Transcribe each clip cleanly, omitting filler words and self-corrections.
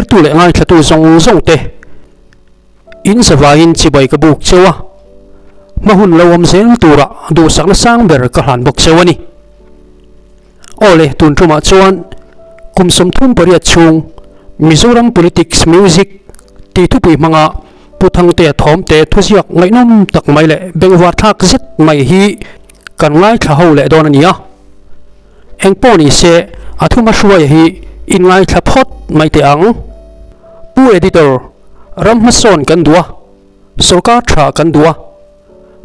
Thlirtu leh ngaithlatu zawng zawng te in zavaiin chibai ka buk cheu a, hma hun lo awm zel tura duhsakna sang ber ka hlan bawk cheu a ni. Aw le, tun tumah chuan kum 38 chhung Mizoram Politics Music tih thupui hmanga Pu Thangtea Thawmte thuziak ngaihnawm tak mai leh bengvar thlak zet mai hi kan ngaithla ho leh dawn a ni a. Engpawh ni se, a thuma hruaia hi in ngaithla phawt mai teh ang. Pu Editor, ram hmasawn kan duh a, sorkar tha kan duh a,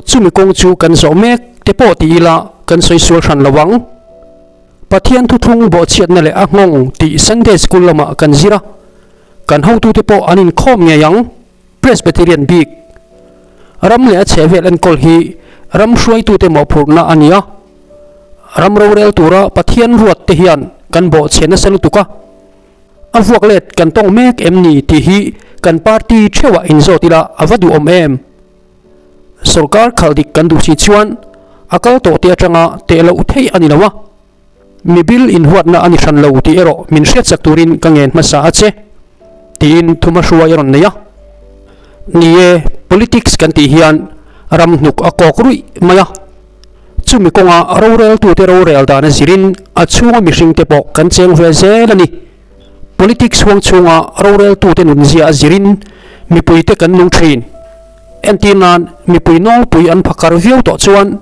chumi kawng chu kan zawh mek te pawh ti ila kan sawi sual hran lo ang. Pathian thuthlung bawhchhiatna leh a nghawng tih Sunday School lamah kan zir a, kan hotute pawh an inkhawm ngei ang. Presbyterian bik ram leh a chhehvel enkawl hi ram hruaitute mawhphurhna a ni a. Ram rorel tura Pathian ruat te hian kan bawhchhe nasa lutuk a, a vuak let kan tawng mek em ni tih hi kan party theuhah inzawt ila a va duhawm em? Sorkar khalh dik kan duh si chuan a kal tawh te atanga teh loh theih a ni lo a, mi bil inhuatna a ni hran lo tih erawh min hriatsak turin ka ngen hmasa a che, tiin thuma hruai a rawn nei a. Ni e, politics kan tih hian ram hnuk a kawk ruih mai a, chumi kawnga roreltute rorel dan a zirin a chhunga mihringte pawh kan cheng ve zel a ni. Politics huang chhunga roreltute nunzia a zirin mipuite kan nung thin. Entir nan mipui nawlpui an phakar viau tawh chuan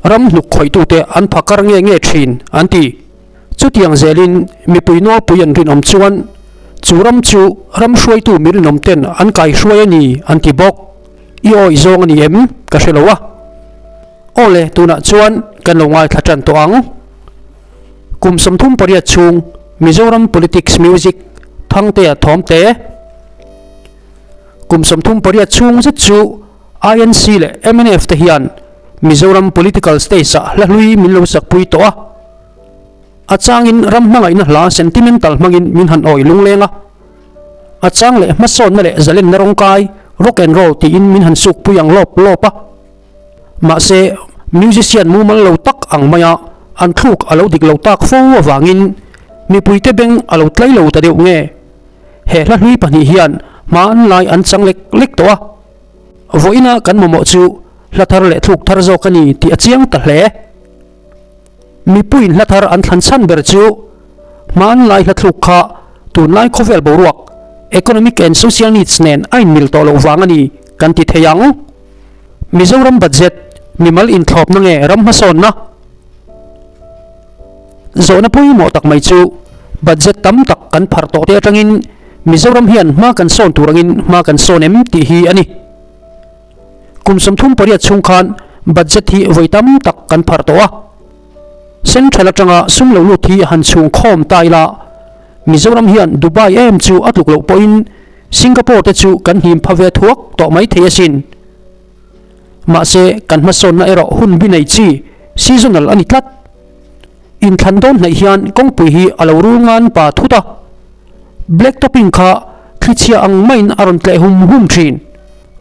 ram hnuk khawihtute an phakar nge nge thin an ti. Chutiang zelin mipui nawlpui an rinawm chuan chu ram chu ram hruaitu mi rinawm ten an kaihruai a ni an ti bawk. I awih zawng a ni em? Ka hre lo a. Awle, tunah chuan kan lo ngaithla tan tawh ang. Kum 38 chhung Mizoram Politics Music Thangtea Thawmte Kum 38 chhung zet chu INC leh mnf te hian Mizoram political stage ah hla hlui min lo sakpui tawh a. A changin ram hmangaihna hla sentimental hmangin min han awi lungleng a. A chang leh hmasawnna leh zalenna rawngkai rock and roll tiin min han sukpui ang lawp lawp a. Mahse, musician mumal lo tak ang maia an thluk a lo dik lo tak fo avangin mipuite beng a lo tlai lo ta deuh nge? He hla hlui pahnih hian hmanlai an chang lek lek tawh a. Vawiina kan mamawh chu hla thar leh thluk thar zawk a ni tih a chiang ta hle. Mipuiin hla thar an thlan chhan ber chu hmanlai hla thluk kha tunlai khawvel boruak, economic and social needs, nen a inmil tawh loh vang a ni kan ti thei ang. Mizoram budget, mimal inthlawpna nge ram hmasawnna? Zawhna pawimawh tak mai chu budget tam tak kan pharh tawh te atangin Mizoram hian hma kan sawn tur angin hma kan sawn em tih hi a ni. Kum 38 chhung khan budget hi vawi tam tak kan pharh tawh a. Central atanga sum lo lut hi han chhung khawm ta ila Mizoram hian Dubai em chu a tluk loh pawhin Singapore te chu kan hnim pha ve thuak tawh mai thei asin. Mahse, kan hmasawnna erawh hun bi nei chi, seasonal, a ni tlat. Inthlan dawn hnaih hian kawngpui hi a lo rul ngan pa thut a. Black topping kha thlichhia ang maiin a rawn tleh hum hum thin.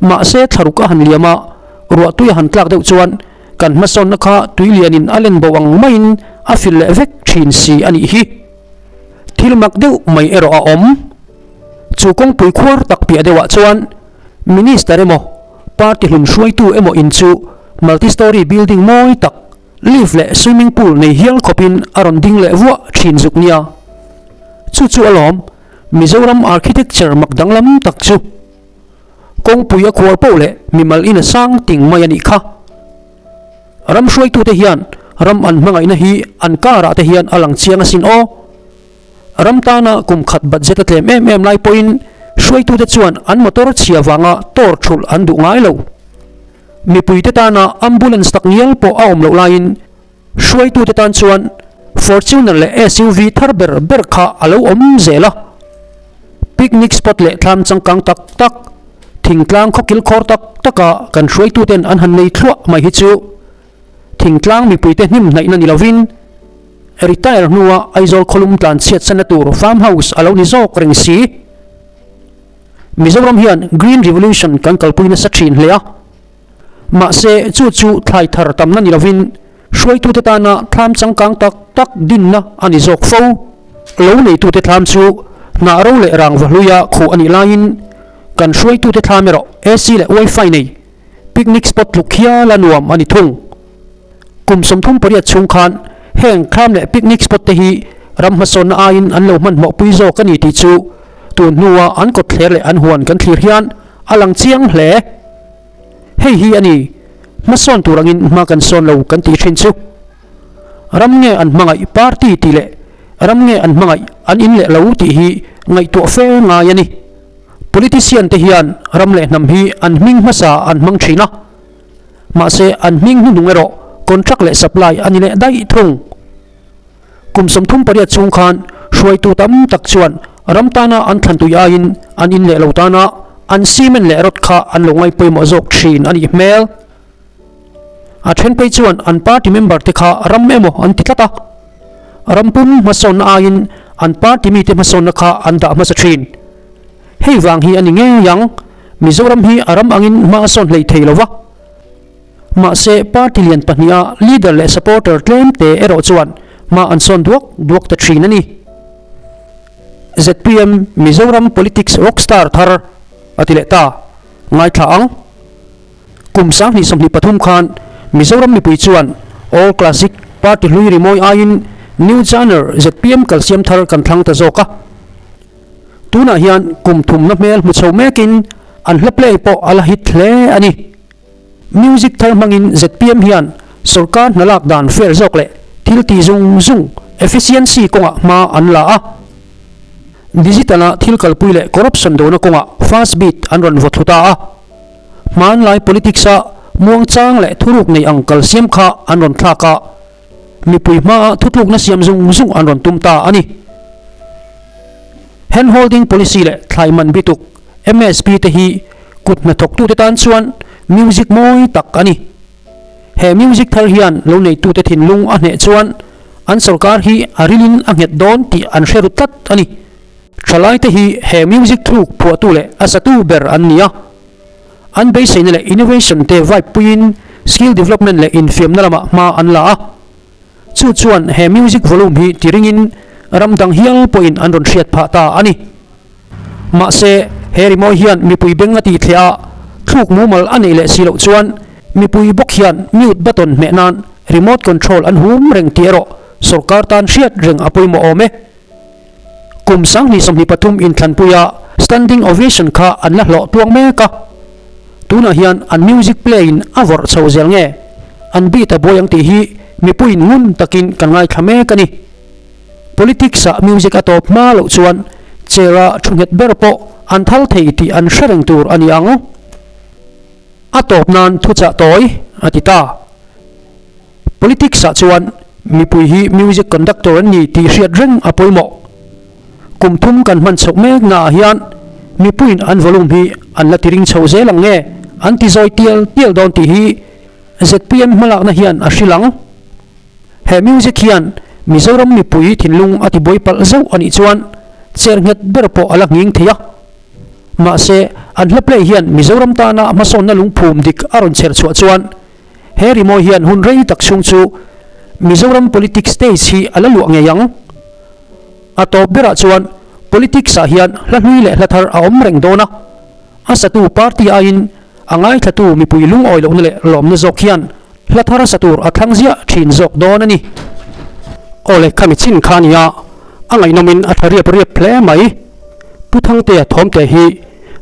Mahse, thlaruk a han liam a, ruahtui a han tlak deuh chuan kan hmasawnna kha tui lianin a len bo ang maiin a fil leh vek thin si a nih hi. Thil mak deuh mai erawh a awm. Chu kawngpui khuar tak piah deuhah chuan Minister emaw, party hlun hruaitu emaw in chu multi-storey building mawi tak, lift leh swimming pool nei hial khawpin a rawn ding leh vuah thin zuk nia. Chu chu alawm Mizoram architecture mak danglam tak chu. Kawngpui a khuar poh leh mimal in a sang ting mai a nih kha. Ram hruaitute hian ram an hmangaihna hi an karah te hian a lang chiang asin aw. Ram tana kum khat budget a tlem em em lai pawhin hruaitute chuan an motor chhia vanga tor thulh an duh ngai lo. Mipuite tana ambulance tak ngial pawh a awm loh laiin hruaitute tan chuan Fortuner leh SUV thar ber ber kha a lo awm zel a. Picnic spot leh thlam changkang tak tak, thingtlang khawkil khawr tak taka kan hruaituten an han nei thluah mai hi chu thingtlang mipuite hnim hnaihna ni lovin retire hnua Aizawl khawlum tlan chhiatsanna tur farm house a lo ni zawk reng si. Mizoram hian Green Revolution kan kalpui nasa thin hle a, mahse chu chu thlai thar tamna ni lovin hruaitute tana thlam changkang tak tak dinna a ni zawk fo. Lo neitute thlam chu Hnah ro leh rangva hluia khuh a nih laiin kan hruaitute thlam erawh AC leh Wi-Fi nei picnic spot tluk hial a nuam a ni thung. Kum 38 chhung khan heng thlam leh picnic spot te hi ram hmasawnna aiin an lo hmanhmawh pui zawk a ni tih chu tun hnua an kawtthler leh an huan kan thlir hian a lang chiang hle. Hei hi a ni, hmasawn tur angin hma kan sawn lo kan tih thin chu. Ram nge an hmangaih party tih leh ram nge an hmangaih an in leh lo tih hi ngaihtuah fe ngai a ni. Politician te hian ram leh hnam hi an hming hmasa an hmang thin a, mahse an hming hnuhnung erawh contract leh supply a ni leh daih thung. Kum 38 chhung khan hruaitu tam tak chuan ram tana an thlantui aiin an in leh lo tana an cement leh rod kha an lo ngaihpawimawh zawk thin a nih hmel. A then phei chuan an party member te kha ram emaw an ti tlat a, ram pum hmasawnna aiin an party mite hmasawnna kha an dah hmasa thin. Hei vang hi a ni ngei ang, Mizoram hi a ram angin hma a sawn hlei thei lo va. Mahse party lian pahniha leader leh supporter tlem te erawh chuan hma an sawn duak duak ta thin a ni. Zpm Mizoram politics rockstar thar a ti leh ta. Ngaithla ang. Kum 2023 khan Mizoram mipui chuan All Classic Party hlui rimawi aiin New Genre zpm kalsiam thar kan thlang ta zawk a. Tunah hian kum thumna hmel hmu chho mekin an hla play pawh a la hit hle a ni. Music thar hmangin zpm hian sorkar hna lak dan fair zawk leh thil ti zung zung, efficiency, kawngah hma an la a. Digital-a thil kalpui leh corruption dona kawngah fast beat an rawn vaw thlu ta a. Hmanlai politics-a muangchang leh thuruk nei ang kal siam kha an rawn thlak a, mipui hmaa thutlukna siam zung zung an rawn tum ta a ni. Hand holding policy leh thlai man bituk, MSP, te hi kut hnathawktute tan chuan music mawi tak a ni. He music thar hian lo neitute thinlung a hneh chuan an sorkar hi a rilin a nghet dawn tih an hre ru tlat a ni. Thalaite hi he music thluk phuahtu leh a satu ber an ni a. An beiseina leh innovation te vibe puiin skill development leh infiamna lamah hma an la a. Chu chuan he music volume hi ti ringin ram dang hial pawhin an rawn hriat phah ta a ni. Mahse, he rimawi hian mipui beng a tih thleh a, thluk mumal a neih leh si loh chuan mipui bawk hian mute button hmeh nan remote control an hum reng tih erawh sorkar tan hriat reng a pawimawh awm e. Kum 2023 inthlanpuia standing ovation kha an la hlawh tuang mek a, tunah hian an music play in a vawrh chho zel nge an beat a buai ang tih hi mipuiin ngun takin kan ngaithla mek a ni. Politics ah music a tawp hma loh chuan chair a thu nghet ber pawh an thal thei tih an hre reng tur a ni ang. A tawp nan thuchah tawi a ti ta. Politics ah chuan mipui hi music conductor an ni tih hriat reng a pawimawh. Kum thum kan hman chhoh mek naah hian mipuiin an volume hi an la ti ring chho zel ang nge an ti zawi tial tial dawn tih hi zpm hmalakna hian a hrilh ang. He music hian Mizoram mipui thinlung a ti buai palh zauh a nih chuan chair nghet ber pawh a la nghing thei a. Mahse an hla play hian Mizoram tana hmasawnna lungphum dik a rawn chher chhuah chuan He rimawi hian hun rei tak chhung chu Mizoram politics stage hi a la luah ngei ang. A tawp berah chuan politics ah hian hla hlui leh hla thar a awm reng dawn a, a satu party aiin a ngaithlatu mipui lungawi lohna leh lawmna zawk hian hla thar sa tur a thlang ziah thin zawk dawn a ni. Awle khami chin kha nia, a ngaihnawmin a tha riap riap hle mai. Pu Thangtea Thawmte hi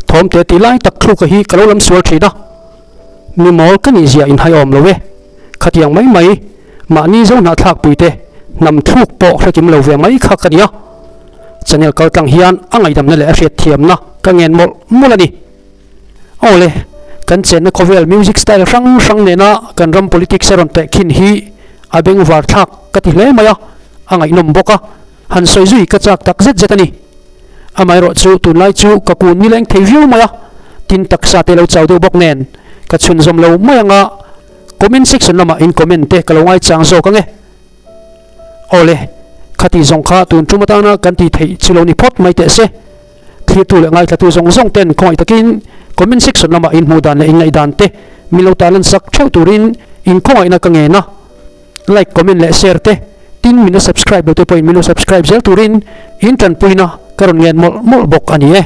Thawmte tih lai tak thluka hi ka lo lam sual thin a. Mi mawl ka nih zia inhai awm lo e. Khatiang mai mai, mahni zo hnahthlak pui te hnam thluk pawh hrekim lo ve mai kha ka nia. Channel kal tlang hian a ngaihdamna leh a hriatthiamna ka ngen mawlh mawlh a ni. Awle, kan chenna khawvel music style hrang hrang nena kan ram politics a rawn teh khin hi a bengvar thlak ka ti hle mai a, a ngaihnawm bawk a, han sawi zui ka chak tak zet zet a ni. Amaherawh chu tunlai chu ka kun nileng thei viau mai a, tin taksa te lo chau deuh bawk nen ka chhunzawm lo mai ang a, comment section lamah in comment te ka lo ngaichang zawk ang e. Awle, khati zawng kha tun tum atana kan tih theih chu lo ni phawt mai teh se. Thlirtu leh ngaithlatu zawng zawng ten khawngaih takin comment section lamah in hmuh dan leh in ngaihdan te min lo tarlan sak theuh turin in khawngaihna ka ngen a. Like, comment leh share te, tin min la subscribe lo te pawhin min lo subscribe zel turin in tanpuina. ka rawn ngen mawlh mawlh bawk a ni e.